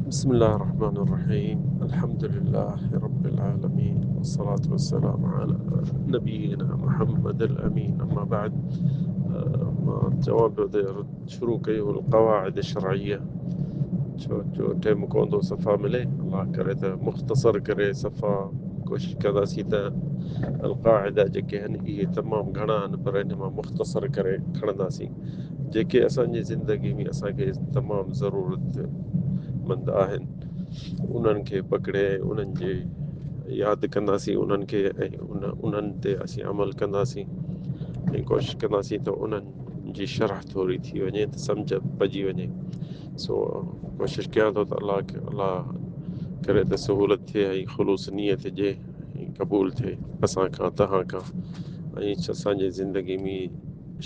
بسم الله الرحمن الرحيم. الحمد لله رب العالمين والصلاة والسلام على نبينا محمد الامين. اما بعد، مان چوان پيو ته يار شروع ڪيون القواعد الشرعيه، ڇو جو ٽيم ڪونه ٿو صفا ملي. الله ڪري ته مختصر ڪري صفا ڪوشش ڪنداسين ته القاعده جيڪي آهن اهي تمام گهڻا آهن، پر ان مان مختصر ڪري کڻنداسين جيڪي اسان جي زندگي ۾ اسان کي تمام ضرورت مند آهن، انهن کي پڪڙي انهن جي ياد ڪنداسين انهن کي، ۽ انهن تي اسين عمل ڪنداسين ۽ ڪوشش ڪنداسين ته انهن جي شرح ٿوري ٿي وڃي ته سمجهه پئجي وڃي. سو ڪوشش ڪيان ٿو ته الله کي الله ڪري ته سهولت ٿئي ۽ خلوص نيت ٿئي ۽ قبول ٿئي اسان کان توهان کان، ۽ اسان جي زندگي ۾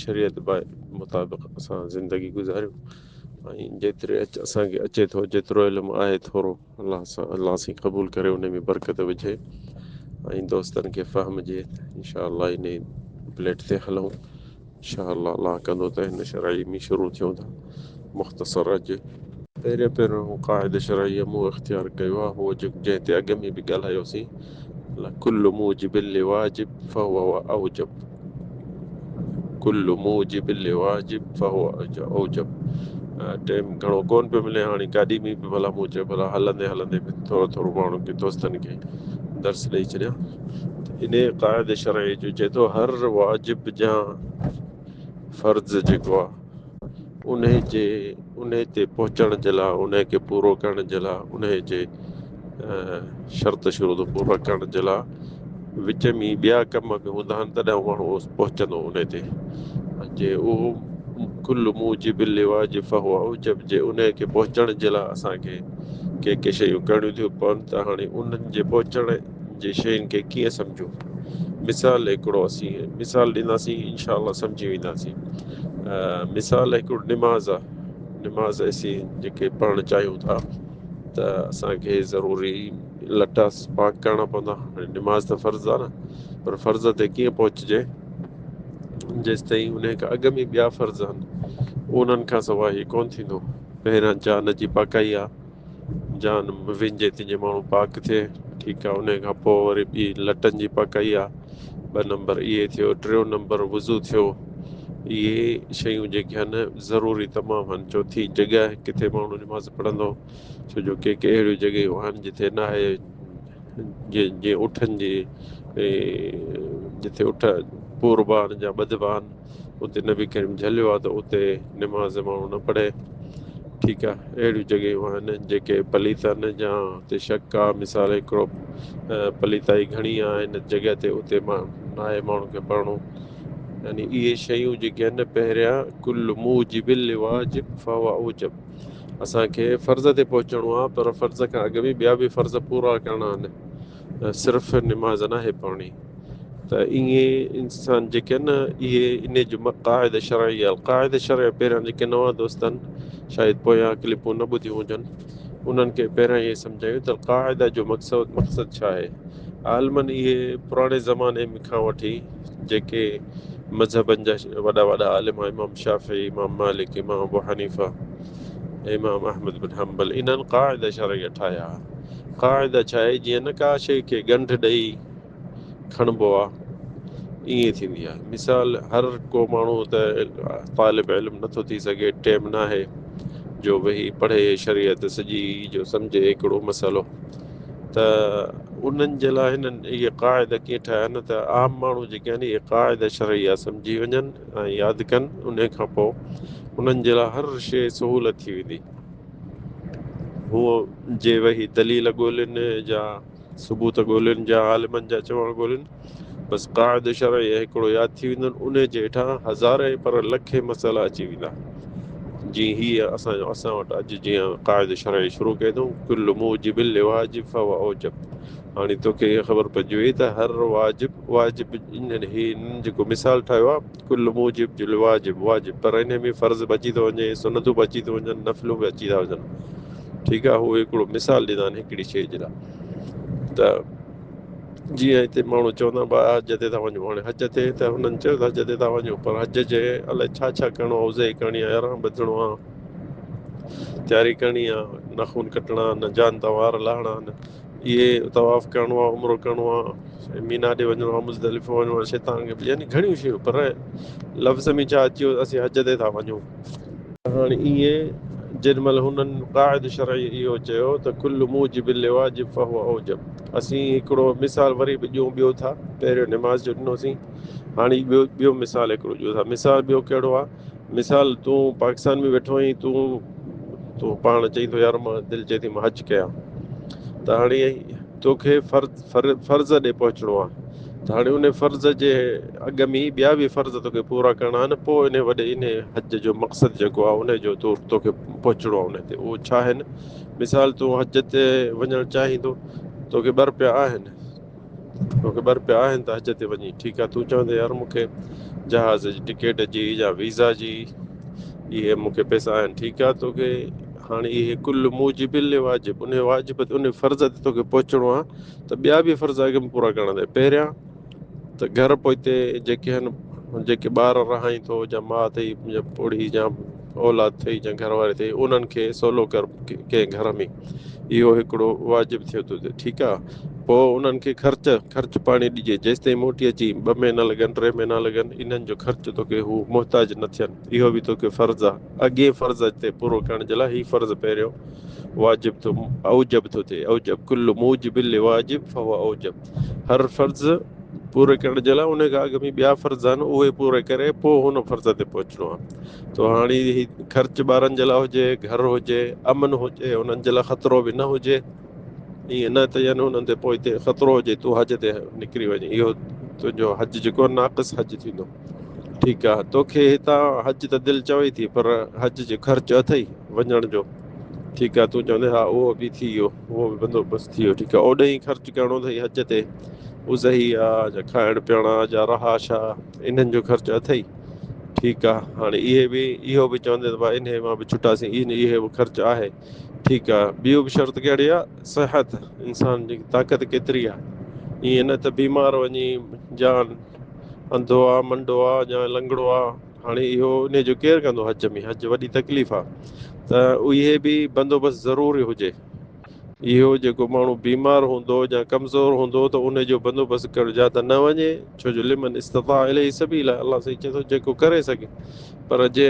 شريعت مطابق اسان زندگي گذاريون، ۽ جيتري اسان کي اچي ٿو جيترو علم آهي ٿورو الله سان الله سين قبول ڪري ان ۾ برڪت وجهي ۽ دوستن کي فهم ڏئي. انشاء الله ان پليٽ تي هلون انشاء الله. الله ڪندو ته هن شرعي ۾ شروع ٿيون ٿا مختصر. اڄ پهريون پهريون قاعده شرعيه مون اختيار ڪيو آهي، هو جنهن تي اڳ ۾ به ڳالهايوسين، ڪل موجب لواجب فهو اوجب، ڪل موجب لواجب فهو اوجب. ٽيم گهڻو ڪونه پيو ملي هاڻي، گاڏي ۾ به ڀلا مون چيو ڀلا هلندي هلندي به ٿورو ٿورو ماڻهن کي دوستن کي درس ڏئي ڇڏيان. ان قاعده شرعي جو چئي ٿو هر واجب جا فرض جيڪو آهي انهي جي انهي تي پهچڻ جي لاء، انهي کي پورو ڪرڻ جي لاء، انهي جي شرط شروط پورا ڪرڻ جي لاء وچ ۾ ٻيا ڪم به هوندا آهن، تڏهن ماڻهو پهچندو انهي تي. جي اهو ڪل موجب لواجب فهو اوجب، جي انهي کي پهچڻ جي لاء اسان کي ڪي ڪي شيون ڪرڻيون ٿيون پون، ته هاڻي انهن جي پهچڻ جي شين کي ڪيئن سمجهون؟ مثال هڪڙو اسين مثال ڏينداسين، انشاء الله سمجهي وينداسين. مثال هڪڙو نماز آهي. نماز اسين جيڪي پڙهڻ چاهيون ٿا ته اسان کي ضروري لٽا پاڪ ڪرڻا پوندا. هاڻي نماز ته فرض آهي نه، پر فرض تي ڪيئن پهچجي؟ جيستائين ان کان اڳ ۾ ٻيا فرض آهن، انهن کان سواء هي ڪونه ٿيندو. پهريان جان جي پاڪائي آهي، جان وڃجي تنهنجي ماڻهو پاڪ ٿئي، ٺيڪ آهي. ان کان پوء وري ٻي لٽن جي پاڪائي آهي، ٻه نمبر اهي ٿيو، ٽيون نمبر وضو ٿيو. اهي شيون جيڪي آهن ضروري تمام آهن. چوٿين جڳهه ڪٿي ماڻهو نماز پڙهندو، ڇو جو ڪي ڪي اهڙيون جڳهيون آهن جتي نه آهي، جيئن اٺن جي جتي اٺ پوربا آهن يا ٻڌبا آهن، اتي نبي ڪريم جهليو آهي ته اتي نماز ماڻهو نه پڙهي، ٺيڪ آهي. اهڙيون جڳهيون آهن جيڪي پليت آهن يا اتي شڪ آهي، مثال هڪڙو پليتائي گهڻي آهي هن جڳهه تي، اتي نه آهي ماڻهو کي پڙهڻو. يعني اهي شيون جيڪي آهن پهريان ڪل موجب لواجب فهو اوجب، اسان کي فرض تي پهچڻو آهي، پر فرض کان اڳ ۾ ٻيا به فرض پورا ڪرڻا آهن، صرف نماز ناهي پڙهڻي. ته ائين انسان جيڪي آهن اهي ان جو قاعده شرعي آهي. قاعده شرعي پهريان جيڪي نوان دوست آهن شايد پويان ڪلپون نه ٻڌيون هجن، انهن کي پهريان اهي سمجهايون ته قاعده جو مقصد ڇا آهي. عالمن اهي پراڻي زماني کان وٺي جيڪي مذهبن جا وڏا وڏا عالم، امام شافعي، امام مالڪ، امام ابو حنيفه، امام احمد بن حنبل، انهن قاعده شرعيه ٺاهيا. قاعده ڇا آهي؟ جيئن نه ڪا شيء کي ڳنڍ ڏئي کڻبو آ، ائين ٿيندي آ. مثال هر ڪو ماڻهو ته طالب علم نٿو ٿي سگهي، ٽيم ناهي جو ويهي پڙهي شريعت سڄي جو سمجهي هڪڙو مسئلو، ته انهن جي لاء هنن اهي قاعدا ڪيئن ٺاهيا نه ته عام ماڻهو جيڪي آهن اهي قاعدا شرعيه سمجهي وڃن ۽ ياد ڪن، ان کان پوء انهن جي لاء هر شيء سهولت ٿي ويندي. هو جي ويهي دليل ڳولين يا ثبوت ڳولين يا عالمن جا چوڻ ڳولين، بس قاعدو شرعي هڪڙو ياد ٿي ويندو، ان جي هيٺان هزارين پر لکين مسئلا اچي ويندا. جيئن هي اسان وٽ اڄ جيئن قاعدو شرعي شروع ڪيو اٿئون، ڪل موجب لواجب فهو اوجب. هاڻي توکي اها خبر پئجي وئي ته هر واجب واجب، انهن هي انهن جيڪو مثال ٺاهيو آهي ڪل موجب لواجب واجب، پر انهي ۾ فرض به اچي ٿو وڃي، سنتون به اچي ٿيون وڃن، نفلون به اچي ٿا وڃن، ٺيڪ آهي. هو هڪڙو مثال ڏيندا آهن هڪڙي شيء جي لاء، ته جيئن هتي ماڻهو چوندا آهن ڀاء حج تي ٿا وڃون. هاڻي حج تي ته هنن چيو ته حج تي ٿا وڃون، پر حج جي الائي ڇا ڇا ڪرڻو آهي، عضحي ڪرڻي آهي، احرام ٻڌڻو آهي، تياري ڪرڻي آ، ناخون ڪٽڻا آهن، جان تان وار لاهڻا آهن، اهي طواف ڪرڻو آ، عمرو ڪرڻو آ، مينا ڏي وڃڻو آ، مزدلفه وڃڻو آ، شيطان کي يعني گهڻيون شيون، پر لفظ ۾ ڇا اچي ويو اسين حج تي ٿا وڃون. هاڻي ائين جيڏي مهل هنن قاعد شرعي اهو چيو ته ڪل موجب لواجب فهو اوجب، اسين هڪڙو مثال وري به ڏيون ٻيو ٿا، پهريون نماز جو ڏنوسين، هاڻي ٻيو مثال هڪڙو ڏيون ٿا. مثال ٻيو ڪهڙو آ؟ مثال تون پاڪستان ۾ ويٺو آهين، تون پاڻ چئين ٿو يار مان دل چئي ٿي مان حج ڪيان، ته هاڻي توکي فرض ڏي پهچڻو آ، ته هاڻي ان فرض جي اڳ ۾ ٻيا به فرض توکي پورا ڪرڻا آهن، پوء ان وڏي ان حج جو مقصد جيڪو آ ان جو توکي پهچڻو آ ان تي. اهو ڇا آهن؟ مثال تون حج تي وڃڻ چاهين ٿو، توکي 2 رپيا آهن، توکي 2 رپيا آهن ته حج تي وڃي، ٺيڪ آ، تون چوندين يار مون کي جهاز جي ٽڪيٽ جي يا ويزا جي اهي مون کي پئسا آهن، ٺيڪ آ، توکي هاڻي اهي ڪل موجب لواجب، ان واجب تي ان فرض تي توکي پهچڻو آ ته ٻيا به فرض اڳ ۾ پورا ڪرڻا اٿئي. پهريان ته گهر پوئتي جيڪي آهن، جيڪي ٻار رهائين ٿو، يا ماءُ اٿئي يا پوڙهي يا اولاد اٿئي يا گهر واري اٿئي، انهن کي سولو ڪر ڪنهن گهر ۾، اهو هڪڙو واجب ٿيو ٿو ٿئي، ٺيڪ آ. پوءِ انهن کي خرچ پاڻي ڏجي جيستائين موٽي اچي، 2 مهينا لڳن، 3 مهينا لڳن، انهن جو خرچ توکي هو محتاج نه ٿين، اهو به توکي فرض آ. اڳئين فرض تي پورو ڪرڻ جي لاءِ هي فرض پهريون واجب ٿو، اوجب ٿو ٿئي. اوجب ڪل موجب لواجب فهو اوجب، هر فرض پوري ڪرڻ جي لاءِ ان کان اڳ ۾ ٻيا فرض آهن، اهي پوري ڪري پوءِ هن فرض تي پهچڻو آهي. ته هاڻي هي خرچ ٻارن جي لاءِ هجي، گهر هجي، امن هجي، انهن جي لاءِ خطرو به نه هجي، ائين نه ته يعني انهن تي پوءِ هتي خطرو هجي تون حج تي نڪري وڃي، اهو تنهنجو حج جيڪو ناقص حج ٿيندو، ٺيڪ آهي. توکي هتان حج ته دل چوي ٿي، پر حج جو خرچ اٿئي وڃڻ جو، ٺيڪ آهي، تون چوندين ها اهو به ٿي ويو، اهو به بندوبست ٿي ويو، ٺيڪ آهي. اوڏي ئي خرچ ڪرڻو اٿئي حج تي، اضحي آهي يا کائڻ پيئڻ آهي يا رهائش آهي، انهن جو خرچ اٿئي، ٺيڪ آهي. هاڻي اهي به اهو به چوندين ته ڀائي انهي مان به ڇٽاسين، اهي به خرچ آهي، ٺيڪ آهي. ٻيو به شرط ڪهڙي آهي؟ صحت، انسان جي طاقت ڪيتري آهي، ائين نه ته بيمار وڃي جان انڌو آهي، منڊو آهي يا لنگڙو آهي، هاڻي اهو ان جو ڪير ڪندو حج ۾؟ حج وڏي تڪليف آهي، ته اهي به بندوبست ضروري هجي. اهو جيڪو ماڻهو بيمار هوندو يا ڪمزور هوندو ته ان جو بندوبست ڪرڻ يا ته نه وڃي، ڇو جو لمن استطاع اليه سبيلا، الله سائين چئي ٿو جيڪو ڪري سگهي، پر جي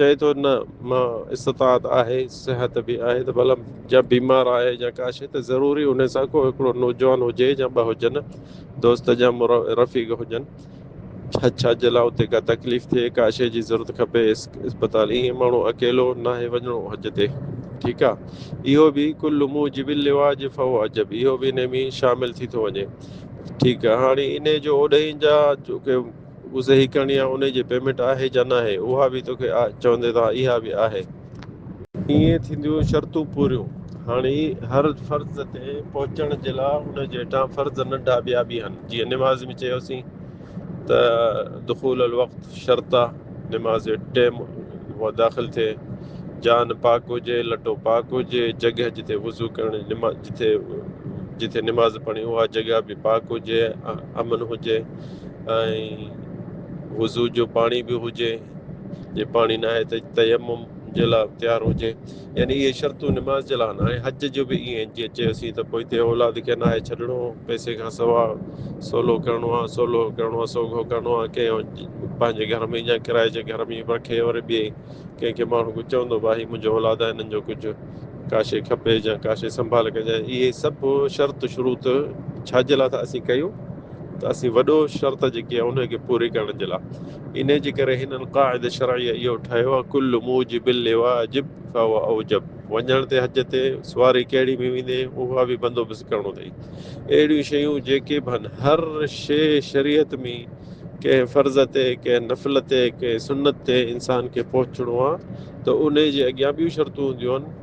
چئي ٿو نه مان استطاعت آهي، صحت به آهي، ته ڀلا يا بيمار آهي يا ڪا شيءِ، ته ضروري ان سان ڪو هڪڙو نوجوان هجي يا ٻه هجن دوست يا رفيق هجن، ڇا ڇا جي لاءِ اتي ڪا تڪليف ٿئي، ڪا شيءِ جي ضرورت کپي اسپتال، ائين ماڻهو اڪيلو ناهي وڃڻو حج تي، ٺيڪ آهي. اهو به ڪل موجب لواجب فهو عجب، اهو به ان ۾ شامل ٿي ٿو وڃي، ٺيڪ آهي. هاڻي ان جو اوڏهين جا جوڪي اضحي ڪرڻي آهي، ان جي پيمينٽ آهي يا نه آهي، اها به توکي چوندي ته اها به آهي. ائين ٿينديون شرطون پوريون. هاڻي هر فرض تي پهچڻ جي لاءِ ان جي هيٺان فرض ننڍا ٻيا به آهن، جيئن نماز ۾ چيوسين ته دخول الوقت شرط آهي، نماز جو ٽيم اها داخل ٿئي، جان پاڪ هجي، لٽو پاڪ هجي، جڳهه جتي وضو ڪرڻ نماز جتي نماز پڙهي اها جڳهه به پاڪ هجي، امن هجي، ۽ وضو جو پاڻي به هجي، جي پاڻي نه آهي ته تيمم جي لاءِ تيار هجي، يعني اهي شرطون نماز جي لاءِ آهن. هاڻي حج جو به ائين جيئن چيوسين ته پوءِ هتي اولاد کي نه آهي ڇڏڻو، پئسي کان سوا سولو ڪرڻو آهي، سولو ڪرڻو آهي، سوگهو ڪرڻو آهي، ڪنهن پنهنجي گهر ۾ يا ڪرائي جي گهر ۾ رکي وري ٻئي ڪنهن کي ماڻهو ڪجهه چوندو ڀائي هي منهنجو اولاد آهي، هنن جو ڪجهه ڪا شيءِ کپي يا ڪا شيءِ سنڀال ڪجانءِ. اهي سڀ شرط شروط ڇا جي لاءِ ته اسين ڪيون ته اسين وڏو شرط جيڪي آهي ان کي پوري ڪرڻ جي لاءِ. ان جي ڪري هنن قاعده شرعيه اهو ٺاهيو آهي، ڪل موجب لواجب فهو اوجب. وڃڻ تي حج تي سواري ڪهڙي ۾ ويندي اها به بندوبست ڪرڻو اٿئي. اهڙيون شيون جيڪي به آهن، هر شيءِ شريعت ۾ ڪنهن فرض تي، ڪنهن نفل تي، ڪنهن سنت تي انسان کي پهچڻو آهي ته ان جي اڳيان ٻيون شرطون هونديون آهن،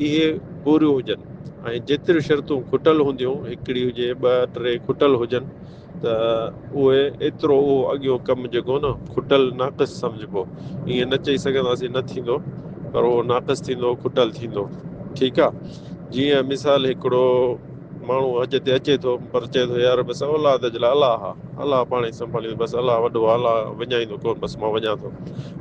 اهي پوريون هجن. ۽ جيتريون شرطون کٽل هونديون، هڪڙي هجي، 2 3 کٽل هجن، ته اهي ايترو اهو اڳيون ڪم جيڪو نه کٽل ناقص سمجهبو. ائين نه چئي سگهنداسين نه ٿيندو، پر اهو ناقص ٿيندو، کٽل ٿيندو، ٺيڪ آهي. جيئن مثال هڪڙو ماڻهو حج تي اچي ٿو پر چئي ٿو يار بس اولاد جي لاء الله آ، الله پاڻ ئي سنڀاليندو، بس الله وڏو آ، الله وڃائيندو ڪونه، بس مان وڃان ٿو.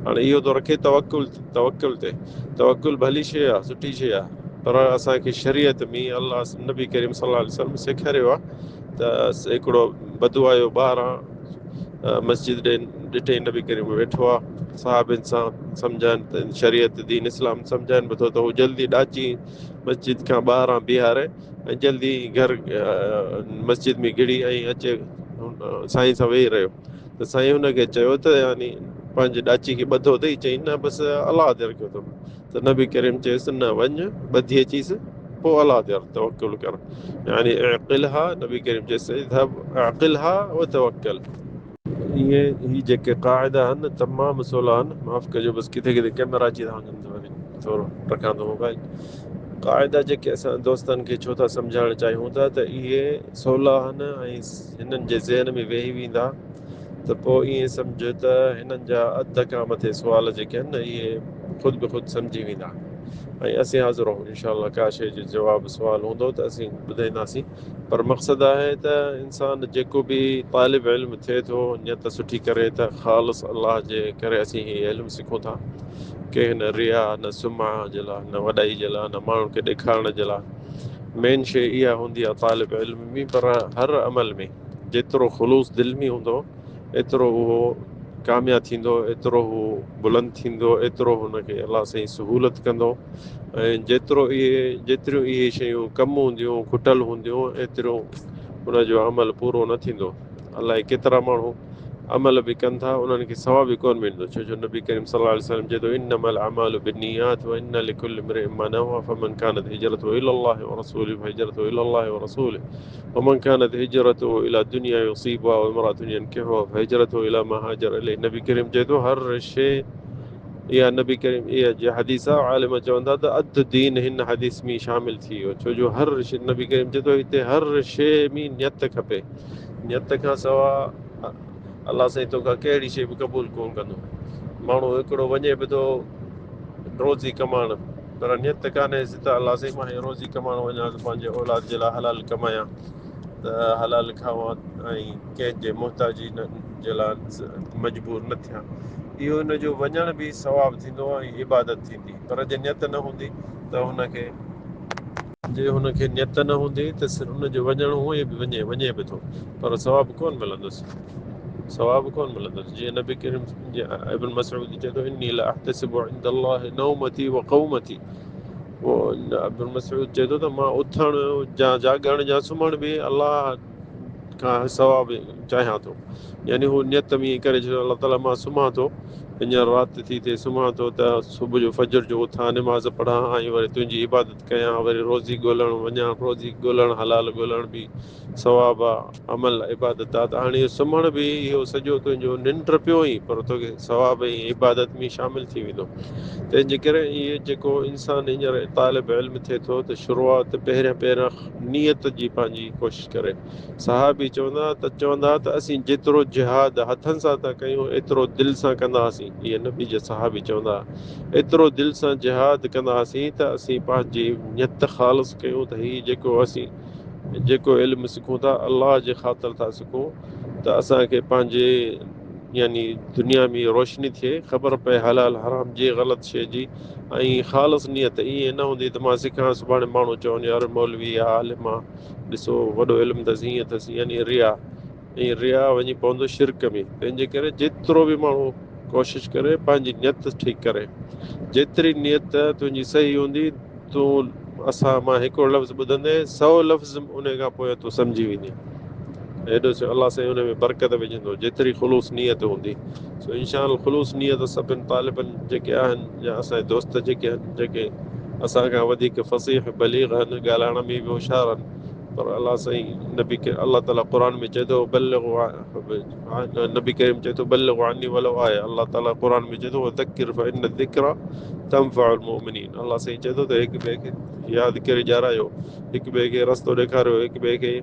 هاڻي اهو ٿو رکي توڪل، توڪل تي. توڪل ڀلي شيء آ، سٺي شيء آ، پر اسان کي شريعت ۾ الله نبي ڪريم صلي الله عليه وسلم سيکاريو آ ته هڪڙو بدو آيو ٻاهران مسجد ڏي، ڏٺئي نبي ڪريم ويٺو آ صحابين سان، سمجهائن ته شريعت دين اسلام سمجهائن به ٿو ته هو جلدي ڏاچي مسجد کان ٻاهران بيهاري ۽ جلدي گهر مسجد ۾ گهڙي ۽ اچي سائين سان ويهي رهيو. ته سائين هن کي چيو ته يعني پنهنجي ڏاچي کي ٻڌو اٿئي؟ چيائين نه بس الله تي رکيو اٿم. ته نبي ڪريم چيس نه وڃ ٻڌي اچيس پوء الله تي توڪل ڪر. يعني اعقلها، نبي ڪريم چيس اذهب اعقلها وتوڪل. اهي هي جيڪي قاعدا آهن تمام سولا آهن. معاف ڪجو بس ڪٿي ڪٿي ڪئميرا اچي ٿا وڃن ته وري ٿورو رکان ٿو موبائل. قاعدا جيڪي اسان دوستن کي ڇو ٿا سمجهائڻ چاهيون ٿا ته اهي سولا آهن ۽ هنن جي ذهن ۾ ويهي ويندا ته پوء ائين سمجهه ته هنن جا اڌ کان مٿي سوال جيڪي آهن نه اهي خود به خود سمجهي ويندا ۽ اسين حاضر آهيون انشاء الله ڪا شيء جو جواب سوال هوندو ته اسين ٻڌائينداسين. پر مقصد آهي ته انسان جيڪو به طالب علم ٿئي ٿو نيت سٺي ڪري ته خالص الله جي ڪري اسين هي علم سکون ٿا، ڪنهن نه ريا نه سمعه جي لاء نه وڏائي جي لاء نه ماڻهن کي ڏيکارڻ جي لاء. مين شيء اها هوندي آهي طالب علم ۾ پر هر عمل ۾ جيترو خلوص دل ۾ هوندو ايترو اهو ڪامياب ٿيندو، ايترو هو بلند ٿيندو، ايترو هن کي الله سائين سهولت ڪندو ۽ جيترو اهي جيتريون اهي شيون ڪم هونديون کٽل هونديون ايترو ان جو عمل پورو نه ٿيندو. الائي ڪيترا ماڻهو عمل به ڪن ٿا انهن کي ثواب به ڪونه ملندو، ڇو جو نبي ڪريم صلي الله عليه وسلم چئي ٿو انما الاعمال بالنيات وان لڪل امرئ ما نوى فمن كانت هجرته الى الله ورسوله فهجرته الى الله ورسوله ومن كانت هجرته الى دنيا يصيبها او امرأة ينڪحها فهجرته الى ما هاجر اليه. نبي ڪريم چئي ٿو هر شيء اها نبي ڪريم اها جي حديث آهي عالم چون ٿا ته اڌ دين هن حديث ۾ شامل ٿي ويو، ڇو جو هر شيء نبي ڪريم چئي ٿو هتي هر شيء ۾ نيت کپي، نيت کان سوا الله سائين توکان ڪهڙي شيء به قبول ڪونه ڪندو. ماڻهو هڪڙو وڃي به ٿو روزي ڪمائڻ پر نيت ڪانهيس ته الله سائين مان هي روزي ڪمائڻ وڃان ته پنهنجي اولاد جي لاء حلال ڪمايان ته حلال کاوان ۽ ڪنهن جي محتاجي جي لاء مجبور نه ٿيان. اهو ان جو وڃڻ به ثواب ٿيندو ۽ عبادت ٿيندي، پر جي نيت نه هوندي ته هن کي جي هن کي نيت نه هوندي ته ان جو وڃڻ هونئن به وڃي وڃي به ٿو پر ثواب ڪونه ملندس، ثواب ڪونه ملندس. جيئن نبي ڪريم ابن مسعود چئي ٿو اني لاحتسب عند الله نومتي وقومتي. ابن مسعود چئي ٿو ته مان اٿڻ يا جاڳڻ يا سمهڻ به الله کان ثواب چاهيان ٿو. يعني هو نيت ۾ ائين ڪري ڇڏيو الله تعاليٰ مان سمهان ٿو هينئر رات ٿي ٿئي سمهان ٿو ته صبح جو فجر جو اٿان نماز پڙهان ۽ وري تنهنجي عبادت ڪيان وري روزي ڳولڻ وڃان. روزي ڳولڻ حلال ڳولڻ به ثواب آ، عمل عبادت آ. ته هاڻي اهو سمهڻ به اهو سڄو تنهنجو ننڊ پيو آهين پر توکي ثواب ۽ عبادت ۾ شامل ٿي ويندو. تنهن جي ڪري اهي جيڪو انسان هينئر طالب علم ٿئي ٿو ته شروعات پهريان پهريان نيت جي پنهنجي ڪوشش ڪري. صحابي چوندا ته اسين جيترو جهاد هٿن سان ٿا ڪيون ايترو دل سان ڪندا هئاسين. اهي نبي جا صحابي چوندا ايترو دل سان جهاد ڪندا هئاسين ته اسين پنهنجي نيت خالص ڪيون ته هي جيڪو اسين جيڪو علم سکون ٿا الله جي خاطر ٿا سکون ته اسان کي پنهنجي يعني دنيا ۾ روشني ٿئي، خبر پئي حلال حرام جي غلط شيء جي ۽ خالص نيت ائين نه هوندي ته مان سکان سڀاڻي ماڻهو چون يار مولوي آ عالم آ ڏسو وڏو علم اٿس ائين اٿس، يعني ريا ۽ ريا وڃي پوندو شرڪ ۾. تنهن جي ڪري جيترو به ماڻهو ڪوشش ڪري پنهنجي نيت ٺيڪ ڪري، جيتري نيت تنهنجي صحيح هوندي تون اسان مان هڪڙو لفظ ٻڌندين 100 لفظ ان کان پوء تون سمجهي ويندين. ايڏو سو الله سائين ان ۾ برڪت وجهندو جيتري خلوص نيت هوندي. سو انشاء الله خلوص نيت سڀن طالبن جيڪي آهن يا اسان جا دوست جيڪي آهن جيڪي اسان کان وڌيڪ فصيح بليغ آهن ڳالهائڻ ۾ به هوشيار آهن، پر الله سائين نبي ڪريم الله تعالي قرآن ۾ چئي ٿو بلغوا نبي ڪريم چئي ٿو بلغوا عني ولو آية، الله تعالي قرآن ۾ چئي ٿو وذڪر فإن الذڪرى تنفع المؤمنين. الله سائين چئي ٿو ته هڪ ٻئي کي ياد ڪري ڏيارايو، هڪ ٻئي کي رستو ڏيکاريو، هڪ ٻئي کي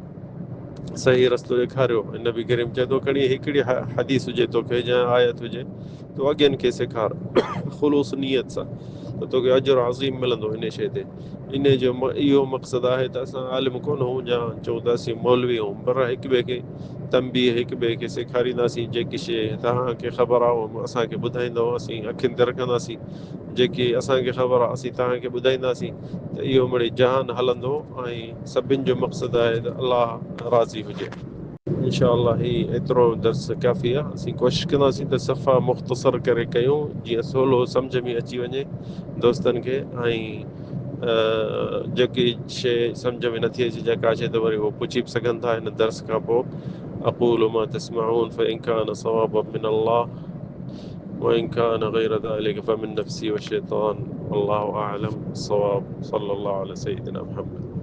صحيح رستو ڏيکاريو. ۽ نبي ڪريم چئي ٿو کڻي هڪڙي حديث هجي توکي يا آيت هجي تو اڳين کي سيکار خلوص نيت سان. ته توکي اجر عظيم ملندو انهي شيء تي. انهي جو اهو مقصد آهي ته اسان عالم ڪونه هون يا چئون ته اسين مولوي هون پر هڪ ٻئي کي تنبيهه هڪ ٻئي کي سيکارينداسين جيڪي شيء توهان کي خبر آهي اهو اسان کي ٻڌائيندؤ اسين اکين تي رکنداسين جيڪي اسان کي خبر آهي اسين توهان کي ٻڌائينداسين ته اهو مڙئي جهان هلندو ۽ سڀن جو مقصد آهي ته الله راضي هجي. انشاء الله هي ايترو درس ڪافي آ اسين ڪوشش ڪنداسين ته صفا مختصر ڪري ڪيون جيئن سولو سمجهه ۾ اچي وڃي دوستن کي ۽ جيڪي شي سمجهه ۾ نٿي اچي جا ڪا شي ته وري هو پڇي به سگهن ٿا هن درس کان پوء اقول ما تسمعون فان كان صوابا من الله وان كان غير ذلك فمن نفسي والشيطان والله اعلم الصواب صلى الله على سيدنا محمد.